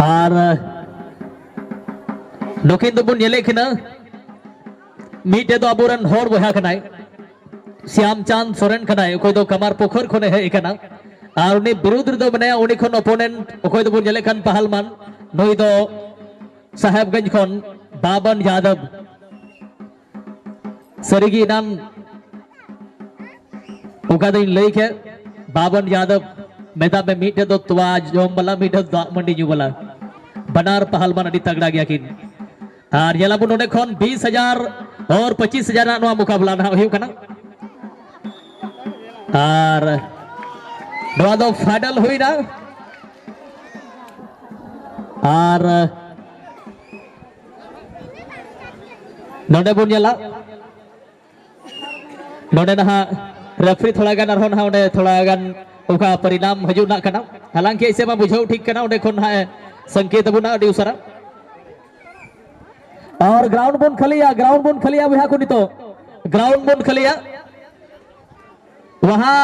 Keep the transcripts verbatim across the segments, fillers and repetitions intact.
ᱟᱨ ᱱᱩᱠᱤᱱ ᱫᱚᱵᱚᱱ ᱧᱮᱞᱮᱫ ᱠᱤᱱᱟ, ᱢᱤᱫᱴᱮᱡ ᱫᱚ ᱟᱵᱚᱨᱮᱱ ᱦᱚᱲ ᱵᱚᱭᱦᱟ ᱠᱟᱱᱟᱭ, ᱥᱭᱟᱢ ᱪᱟᱸᱫᱽ ᱥᱚᱨᱮᱱ ᱠᱟᱱᱟᱭ, ᱚᱠᱚᱭ ᱫᱚ ᱠᱟᱢᱟᱨ ᱯᱩᱠᱷᱩᱨ ᱠᱷᱚᱱᱮ ᱦᱮᱡ ᱟᱠᱟᱱᱟ᱾ ᱟᱨ ᱩᱱᱤ ᱵᱤᱨᱩᱫᱷ ᱨᱮᱫᱚ ᱢᱮᱱᱟᱭᱟ ᱩᱱᱤ ᱠᱷᱚᱱ ᱚᱯᱳᱱᱮᱱᱴ, ᱚᱠᱚᱭ ᱫᱚᱵᱚᱱ ᱧᱮᱞᱮᱫ ᱠᱟᱱ ᱯᱟᱦᱟᱞᱢᱟᱱ, ᱱᱩᱭ ᱫᱚ ᱥᱟᱦᱮᱵᱽᱜᱚᱸᱡᱽ ᱠᱷᱚᱱ ᱵᱟᱵᱚᱱ ᱡᱟᱫᱚᱵᱽ᱾ ᱥᱟᱹᱨᱤᱜᱮ ᱮᱱᱟᱱ ᱚᱠᱟ ᱫᱚᱧ ᱞᱟᱹᱭ ᱠᱮᱫ, ᱵᱟᱵᱚᱱ ᱡᱟᱫᱚᱵᱽ, ᱢᱮᱛᱟᱜ ᱢᱮ ᱢᱤᱫᱴᱮᱡ ᱫᱚ ᱛᱚᱣᱟ ᱡᱚᱢ ᱵᱟᱞᱟ, ᱢᱤᱫᱴᱮᱡ ᱫᱚ ᱫᱟᱜ ᱢᱟᱹᱰᱤ ᱧᱩ ᱵᱟᱞᱟ, ᱵᱟᱱᱟᱨ ᱯᱟᱦᱟᱞᱢᱟᱱ ᱟᱹᱰᱤ ᱛᱟᱜᱲᱟ ᱜᱮᱭᱟ ᱠᱤᱱ᱾ ᱟᱨ ᱧᱮᱞᱟᱵᱚᱱ ᱱᱚᱰᱮ ᱠᱷᱚᱱ ᱵᱤᱥ ᱦᱟᱡᱟᱨ ᱟᱨ ᱯᱚᱸᱪᱤᱥ ᱦᱟᱡᱟᱨ ᱨᱮᱱᱟᱜ ᱱᱚᱣᱟ ᱢᱩᱠᱟᱵᱞᱟ ᱱᱟᱦᱟᱜ ᱦᱩᱭᱩᱜ ᱠᱟᱱᱟ᱾ ᱟᱨ ᱱᱚᱣᱟ ᱫᱚ ᱯᱷᱟᱭᱱᱟᱞ ᱦᱩᱭᱱᱟ᱾ ᱟᱨ ᱱᱚᱰᱮ ᱵᱚᱱ ᱧᱮᱞᱟ, ᱱᱚᱰᱮ ᱱᱟᱦᱟᱜ ᱨᱮᱯᱷᱟᱨᱤ ᱛᱷᱚᱲᱟ ᱜᱟᱱ ᱟᱨᱦᱚᱸ ᱱᱟᱦᱟᱜ ᱚᱸᱰᱮ ᱛᱷᱚᱲᱟ ᱜᱟᱱ ᱚᱠᱟ ᱯᱚᱨᱤᱱᱟᱢ ᱦᱤᱡᱩᱜ ᱨᱮᱱᱟᱜ ᱠᱟᱱᱟ, ᱦᱟᱞᱟᱝᱠᱤ ᱮᱥᱮ ᱢᱟ ᱵᱩᱡᱷᱟᱹᱣ ᱴᱷᱤᱠ ᱠᱟᱱᱟ, ᱚᱸᱰᱮ ᱠᱷᱚᱱ ᱱᱟᱦᱟᱜ ᱮ ᱥᱚᱝᱠᱮᱛ ᱟᱵᱚᱱᱟ ᱟᱹᱰᱤ ᱩᱥᱟᱹᱨᱟ᱾ ᱟᱨ ᱜᱨᱟᱣᱩᱱᱰ ᱵᱚᱱ ᱠᱷᱟᱹᱞᱤᱭᱟ, ᱜᱨᱟᱣᱩᱱᱰ ᱵᱚᱱ ᱠᱷᱟᱹᱞᱤᱭᱟ ᱵᱚᱭᱦᱟ ᱠᱚ, ᱱᱤᱛᱚᱜ ᱜᱨᱟᱣᱩᱱᱰ ᱵᱚᱱ ᱠᱷᱟᱹᱞᱤᱭᱟ᱾ वहाँ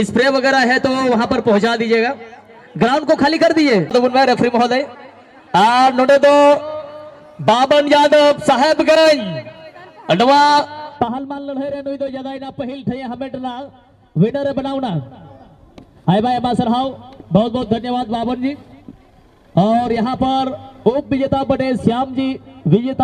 स्प्रे वगैरह है तो वहाँ पर पहुँचा दीजिएगा। ग्राउंड को खाली कर दीजिए। तो उनमें रेफरी महोदय, ᱟᱨ ᱱᱚᱰᱮ ᱫᱚ ᱵᱟᱵᱚᱱ ᱡᱟᱫᱚᱵ ᱥᱟᱦᱮᱵᱽᱜᱚᱸᱡᱽ, ᱱᱚᱣᱟ ᱯᱟᱦᱟᱞᱢᱟᱱ ᱞᱟᱹᱲᱦᱟᱹᱭ ᱨᱮ ᱱᱩᱭ ᱫᱚ ᱡᱟᱫᱟᱭᱱᱟ ᱯᱟᱹᱦᱤᱞ ᱴᱷᱮᱱ ᱦᱟᱢᱮᱴ ᱮᱱᱟ, ᱣᱤᱱᱟᱨ ᱮ ᱵᱮᱱᱟᱣ ᱮᱱᱟ᱾ ᱟᱭᱢᱟ ᱟᱭᱢᱟ ᱥᱟᱨᱦᱟᱣ, ᱵᱚᱦᱩᱛ ᱵᱚᱦᱩᱛ ᱫᱷᱚᱱᱭᱚᱵᱟᱫ ᱵᱟᱵᱚᱱ ᱡᱤ᱾ और यहाँ पर उप विजेता बने श्याम जी, विजेता